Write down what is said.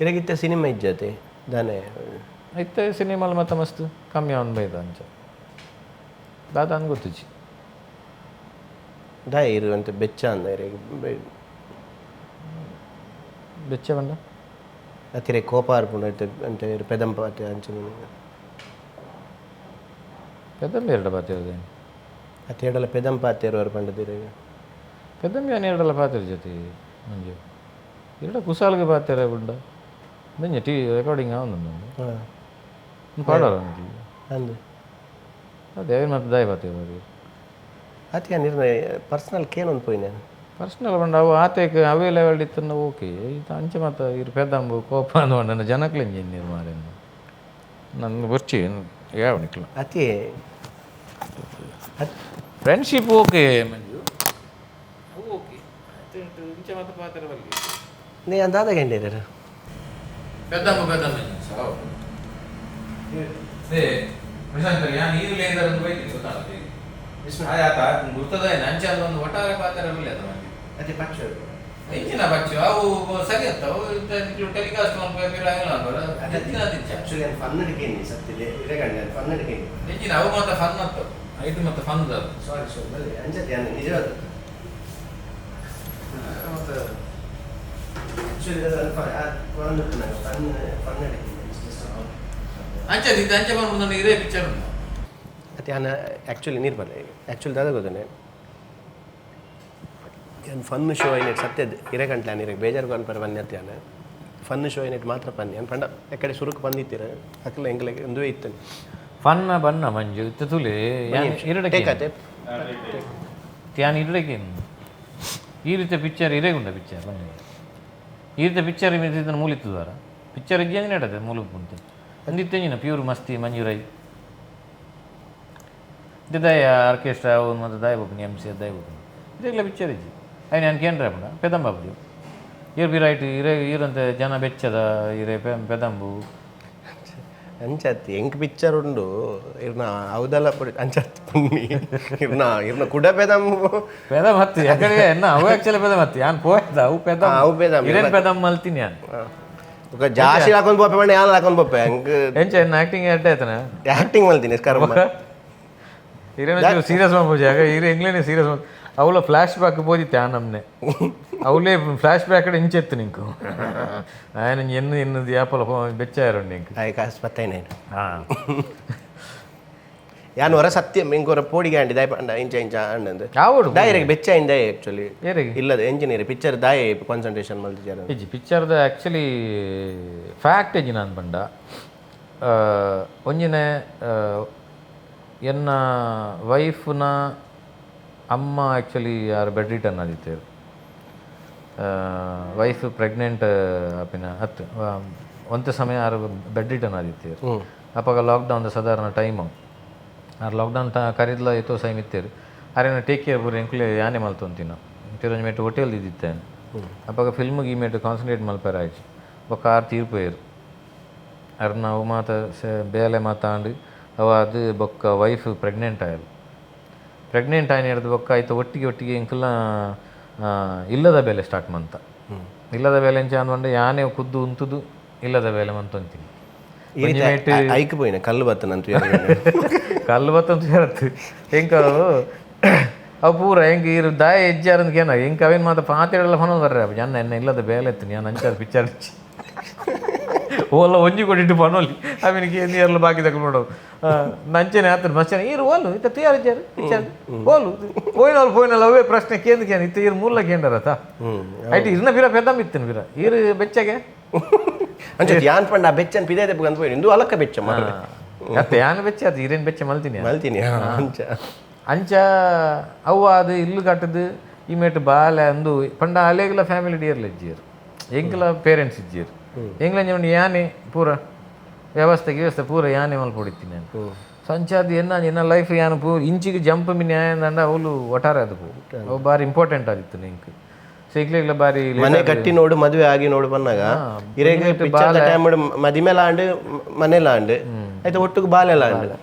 ಇರೆಗಿತ್ತೆ cinema ಇಜ್ಜತೆ ದಾನೆ? ಇತ್ತೆ ಸಿನಿಮಾಲ್ ಮತ್ತ ಮಸ್ತ್ ಕಮ್ಮಿ ಆವೊಂದು ಬೈದ. ಅಂಚ ದಾದ ಅಂದ್ ಗೊತ್ತುಜಿ. ದಾಯೆ ಇರು ಅಂತ ಬೆಚ್ಚ ಅಂದ ಇರೆಗ್? ಬೆಚ್ಚ ಪಂಡ? ಅತಿರೆ ಕೋಪ ಆರ್ಪುಂಡು ಇತ್ತೆ ಅಂಚ ಇರು ಪೆದಂಪ ಅತೆ ಅಂಚನೆ. ಪೆದಂಬಿ ಎರಡ ಪಾತೆರ್ದೆ? ಅತ್ತೆ ಎಡಲ ಪೆದಂಪ ಅತ್ತೇರುವರು ಪಂಡದಿರೆಗ್. ಪೆದಂಬಿ ಅನ್ ಎರಡಲ ಪಾತೆರ್ ಜೊತೆ ಮಂಜು. ಎರಡ ಕುಸಾಲ್ಗೆ ಪಾತೆರ ಬುಂಡ ಒಂಜಿ ಟಿ ರೆಕಾರ್ಡಿಂಗ್ ಆವೊಂದುಂಡು. ಪಾಡೋರ? ಅಂದ್. ಅದೇ ಅವೇನು ಮತ್ತೆ ದಾಯ ಪಾತೆರ? ಅತಿ ನಿರ್ಣಯ ಪರ್ಸನಲ್ ಕೇನೊಂದು ಪೋಯಿನ. ಪರ್ಸನಲ್ ಪಂಡ ಅವು ಆತೆಕ್ ಅವೇ ಲೆವೆಲ್ ಇತ್ತಂಡ ಓಕೆ. ಇತ್ತೆ ಅಂಚ ಮಾತ ಇರ್ ಪೆದಂಬು ಕೋಪ ಅಂದ್ ಪಂಡ ಜನಕ್ಲೆ ಇಂಜಿನಿಯರ್ ಮಾರೆನ್ ನನ್ನ ಬೊರ್ಚಿ ಯಾವ ನಿಕ್ಲ. ಅತಿ. ಫ್ರೆಂಡ್ಶಿಪ್ ಓಕೆ ಮಂಜು, ಅವು ಓಕೆ. ಇಂಚ ಮಾತ ಪಾತೆರ ಬಲ್ಲಿ. ನೀ ಅಂದಾದ ಗೆಂಡೇರ. ಪೆದಂಬು ಪೆದಂಬು ಸಾವು. ಏ ಪ್ರಶಾಂತ್, ಯಾನ್ ನೀರು ಲೇಂದರ್ ಬೈತಿ ಗೊತ್ತಾಗ್ತದೆ. ಆಯಾತ ಗುರ್ತದ ಅಂಚ ಒಂದು ಒಟ್ಟಾರೆ ಪಾತೆರ ಬಲ್ಲಿ ಅದ ಮಂಜು. ಅತಿ ಪಕ್ಷ. ಎಂಚಿನ ಬಚ್ಚು ಅವು ಸರಿ ಅತ್ತ. ಅವು ಟೆಲಿಕಾಸ್ಟ್ ಮನ್ಪುವ ಪಿರ ಆಯಿಲ್ಲ ಅನ್ಪರ ಎಂಚಿನ ಅದಿಚ್ಚ. ಆಕ್ಚುಲಿ ನಾನು ಫನ್ ಅಡಿಕೇನಿ ಸತ್ತಿದೆ ಇರೆಗಂಡ ನಾನು ಫನ್ ಅಡಿಕೇನಿ. ಎಂಚಿನ ಅವು ಮಾತ ಫನ್ ಅತ್ತ, ಐದು ಮಾತ ಫನ್ ದಾದ. ಸಾರಿ ಸಾರಿ, ಬಲ್ಲಿ ಅಂಚತೆ ನಾನು ನಿಜವಾದ. ಮತ್ತೆ ಆಕ್ಚುಲಿ ನಾನು ಫನ್ ಫನ್ fun ಅಡಿಕೇನಿ. ಅಂಚ ಇದು ಅಂಚ ಬಂದು ಇರೇ ಪಿಕ್ಚರ್ ಉಂಟು. ಅತಿ ನಾನು ಆ್ಯಕ್ಚುಲಿ ನೀರು ಬರಲ್ಲ. ಆ್ಯಕ್ಚುಲಿ ದಾದ ಗೊತ್ತನೆ, ಏನು ಫನ್ ಶೋ ಐನೆಟ್ ಸತ್ಯದ ಇರೆಗಂಟ್ಲೆ ನಾನು ಇರಗೆ ಬೇಜಾರು ಅನ್ಪರ ಬನ್ನಿ ಅತ್ಯಾನ ಫನ್ ಶೋ ಐನೆಟ್ ಮಾತ್ರ ಪನ್ನಿ ಅನ್ ಪಂಡ ಎಕಡೆ ಸುರುಕು ಬಂದಿತ್ತೀರ ಅಕ್ಲ ಎಂಗ್ಲೆಗ್ ಒಂದುವೇ ಇತ್ತನೆ. ಫನ್ನ ಬನ್ನ ಮಂಜು ಇತ್ತ ತುಲೆ. ಟೇಕ್ ಆತೆ. ಯಾನ್ ಇರಡಕ್ಕೆ ಈ ರೀತಿಯ ಪಿಕ್ಚರ್ ಇರೇಗುಂಡ ಪಿಕ್ಚರ್ ಬನ್ನಿ. ಈ ರೀತಿಯ ಪಿಕ್ಚರ್ ಇದನ್ನು ಮೂಲಿತ್ತುದಾರ ಪಿಕ್ಚರ್ ಇಜ್ಜಂಗೆ ನಡತೆ ಮೂಲು ಉಂಟು ಅಂದಿತ್ತೆಂಜಿನ ಪ್ಯೂರ್ ಮಸ್ತಿ ಮಂಜುರೈ ದಾಯ ಆರ್ಕೆಸ್ಟ್ರಾ ಅವು ಮತ್ತು ದಾಯ ಬೋಪನಿ ಎಮ್ ಸಿ ದಾಯ ಬೋಪನಿ ಇದೆಲ್ಲ ಪಿಕ್ಚರ್ ಇಜ್ಜಿ. ಅಯ್ಯ ನಾನು ಕೇಂದ್ರ ಪುಣ ಪೆದಂಬಾಬು ಇರ್ ಬಿ ರೈಟ್ ಇರೇ ಇರಂತೆ ಜನ ಬೆಚ್ಚದ ಇರೇ ಪೆದಂಬು. ಅಂಚತ್ತಿ ಎಂಕ್ ಪಿಕ್ಚರ್ ಉಂಡು ಇರ್ನ ಅವದಲ್ಲ ಪುಡಿ ಅಂಚತ್ತಿ ಪುಣ್ಣಿ ಇರ್ನ ಇರ್ನ ಕುಡ ಪೆದಂಬು. ಪೆದ ಮತ್ತಿ ಯಾಕಂದ್ರೆ ಎನ್ನ ಅವು ಆ್ಯಕ್ಚುಲಿ ಪೆದ ಮತ್ತಿ ಯಾನ್ ಪೋಯ್ದ ಅವು ಪೆದ. ಅವು ಪೆದಂಬು. ಇರೇನ್ ಪೆದಂಬು ಮಲ್ತೀನಿ ಯಾನ್. ఒక ಜಾಸ್ತಿ ಹಾಕೊಂಡು ಪೋಪೆ ಮಂಡೆ ಯಾನ್ ಹಾಕೊಂಡು ಪೋಪೆ ಅಂಕ್. ಎಂಚ ಎನ್ನ ಆ್ಯಕ್ಟಿಂಗ್ ಎಡ್ಡೆ ಆಯ್ತಾನೆ? ಆಕ್ಟಿಂಗ್ ಮಲ್ತೀನಿ ಕರ್ಮ. ಇರೇನ ಸೀರಿಯಸ್ ಮಲ್ಪುಜಿ ಆಗ ಇರೆ ಎಂಗ್ಲೇನೆ ಸೀರಿಯಸ್ ಅವಳ ಫ್ಲ್ಯಾಶ್ ಬ್ಯಾಕ್ ಬೋದಿತ್ತೆ ಆ ನಮ್ನೆ ಅವಳೇ ಫ್ಲ್ಯಾಶ್ ಬ್ಯಾಕ್ ಇಂಚೆತ್ತು ನಿಂಕು ఆయన ಎನ್ನು ಎನ್ನು ಯಾಪಲ ಬೆಚ್ಚ ಇರೋಂಡು ನಿಂಕು. ಆಯ್ ಕಾಸು ಪತ್ತೈನೇನು. ಹಾಂ. ಯಾನ್ ಹೊರ ಸತ್ಯ ಇಂಕೊರ ಪೋಡಿಗೆ ಅಂಡಿ ದಾಯ ಪಂಡ ಇಂಚ ಇಂಚ ಅಂಡಂದು. ಯಾವಡು? ಡೈರೆಕ್ಟ್ ಬೆಚ್ಚ ಇಂದ ಆಕ್ಚುಲಿ. ಏರಿಗೆ? ಇಲ್ಲದ ಎಂಜಿನಿಯರ್ ಪಿಕ್ಚರ್ ದಾಯ ಕಾನ್ಸಂಟ್ರೇಷನ್ ಮಲ್ತಿಜಾರ. ಇಜ್ಜಿ, ಪಿಕ್ಚರ್ದ ಆ್ಯಕ್ಚುಲಿ ಫ್ಯಾಕ್ಟ್ ಇಜ್ಜಿ. ನಾನು ಪಂಡ ಒಂಜಿನೆ ಎನ್ನ ವೈಫ್ನ ಅಮ್ಮ ಆ್ಯಕ್ಚುಲಿ ಯಾರು ಬೆಡ್ ರಿಟರ್ನ್ ಆದಿತ್ತೇರು. ವೈಫ್ ಪ್ರೆಗ್ನೆಂಟ್ ಆಪಿನ ಹತ್ತು ಒಂತೆ ಸಮಯ ಆರು ಬೆಡ್ ರಿಟರ್ನ್ ಆದಿತ್ತೇರು. ಅಪಗ ಲಾಕ್ಡೌನ್ ಸಾಧಾರಣ ಟೈಮು. ಆರು ಲಾಕ್ಡೌನ್ ತ ಕರಿದ್ಲ ಏತೋ ಸೈಮ್ ಇತ್ತೇರು. ಅರೇನ ಟೇಕ್ ಕೇರ್ ಪೂರ ಎಂಕುಲೆ ಯಾನೆ ಮಲ್ತೊಂತಿನ ತಿರುಂಜಿ ಮೇಟ್ ಹೋಟೆಲ್ ಇದ್ದಿತ್ತೆ. ಅಪಗ ಫಿಲ್ಮ್ಗೆ ಈ ಮೇಟ್ ಕಾನ್ಸಂಟ್ರೇಟ್ ಮಲ್ಪೆರ ಆಯ್ತು. ಬೊಕ್ಕ ಆರು ತೀರ್ಪೋಯರು. ಅರ್ನ ಅವು ಮಾತ ಬೇಲೆ ಮಾತಾಂಡು ಅವ ಅದು ಬೊಕ್ಕ ವೈಫ್ ಪ್ರೆಗ್ನೆಂಟ್ ಆಯಲ್. ಪ್ರೆಗ್ನೆಂಟ್ ಆಯ್ನ ಹಿಡ್ದು ಬೊಕ್ಕ ಆಯ್ತು ಒಟ್ಟಿಗೆ ಒಟ್ಟಿಗೆ ಎಂಕುಲ ಇಲ್ಲದ ಬೇಲೆ ಸ್ಟಾರ್ಟ್ ಮಂತ. ಇಲ್ಲದ ಬೇಲೆ ಎಂಚ ಅಂದ್ಕೊಂಡೆ ಯಾನೆ ಖುದ್ದು ಉಂತುದು ಇಲ್ಲದ ಬೇಲೆ ಮಂತೊಂತೀನಿ. ಈ ರೀತಿ ಐಕ್ ಪೋಯಿನ ಕಲ್ಲು ಬತ್ತನಂತ. ಕಲ್ಲು ಬತ್ತಂತ ಹೇಳತ್ತು ಎಂಕ ಅವು ಪೂರ ಎಂಕ್ ಇರು ದಾಯ ಹೆಜ್ಜಾರಂದ್ ಕೇನ ಎಂಕ್ ಅವೇನು ಮಾತ ಪಾತೆರೆಲ್ಲ ಫೋನ್ ಬರ್ರೆ ಜನ ಎನ್ನ ಇಲ್ಲದ ಬೇಲೆ ಎತ್ತು ನಾನು ಅಂಚಾದ ಪಿಕ್ಚರ್ ಓಲ ಒಂಜಿ ಕೊಟ್ಟಿಟ್ಟು ಪನೋಲಿ ಅವಿನಿಗೆ ಏನು ಎರ್ಲು ಬಾಕಿ ತಗೊಂಡು ನಂಚನೆ ಆತನ ಮಸ್ಚನೆ ಈರು ಓಲು ಇತ್ತ ತಯಾರು ಇಚ್ಚಾರು ಪಿಕ್ಚರ್ ಓಲು ಪೋಯಿನೋಲು ಪೋಯಿನಲ್ಲ ಅವೇ ಪ್ರಶ್ನೆ ಕೇಂದ್ರ ಕೇಂದ್ರ ಇತ್ತ ಈರು ಮೂಲ ಕೇಂದ್ರತ ಐಟ್ ಇರ್ನ ಬಿರ ಪೆದಮ್ ಇತ್ತನ ಬಿರ ಈರು ಬೆಚ್ಚಗೆ. ಅಂಚ ಯಾನ್ ಪಂಡ ಆ ಬೆಚ್ಚನ್ ಪಿದೆ ದೆಪ್ಪು ಪೋಯಿನ ಇಂದು ಅಲಕ್ಕ ಬೆಚ್ಚ ಮಾರ್ರೆ. ಅತ್ತೆ ಯಾನ್ ಬೆಚ್ಚ ಅದು ಈರೇನು ಬೆಚ್ಚ ಮಲ್ತೀನಿ. ಮಲ್ತೀನಿ ಅಂಚ. ಅಂಚ ಅವು ಅದು ಇಲ್ಲು ಕಟ್ಟದು ಈ ಮೇಟ್ ಬಾಲೆ ಅಂದು ಪಂಡ ಅಲೆಗ್ಲ ಫ್ಯಾಮಿಲಿ ಡಿಯರ್ಲ ಇಜ್ಜಿಯರು ಎಂಕ್ಲ ಪೇರೆಂಟ್ಸ್ ಇಜ್ಜಿಯರು ಎಂಕ್ಲ ಉಂಡು ಯಾನೆ ಪೂರ ವ್ಯವಸ್ಥೆ ವ್ಯವಸ್ಥೆ ಪೂರ ಯಾನೆ ಮಲ್ಪೊಡಿತ್ತೀನಿ ನಾನು. ಸೊ ಅಂಚಾದ ಎನ್ನ ಎನ್ನ ಲೈಫ್ ಯಾನ್ ಪೂ ಇಂಚಿಗೆ ಜಂಪ್ ಮಿನಿ ಆಯಂದಂಡ ಅವಳು ಒಟ್ಟಾರೆ ಅದು ಪೂ ಅವು ಬಾರಿ ಇಂಪಾರ್ಟೆಂಟ್ ಆದಿತ್ತು ನಿಂಕ್. ಸೊ ಇಕ್ಲೆಗ್ಲ ಬಾರಿ ಮನೆ ಕಟ್ಟಿ ನೋಡು ಮದುವೆ ಆಗಿ ನೋಡು ಬಂದಾಗ ಇರೆಗ್ ಪಿಕ್ಚರ್ ಟೈಮ್ ಮದಿಮೆಲ ಆಂಡ್ ಮನೆಲ ಆಂಡ್ ಆಯ್ತು ಒಟ್ಟುಗು ಬಾಲೆಲ ಆಂಡ್.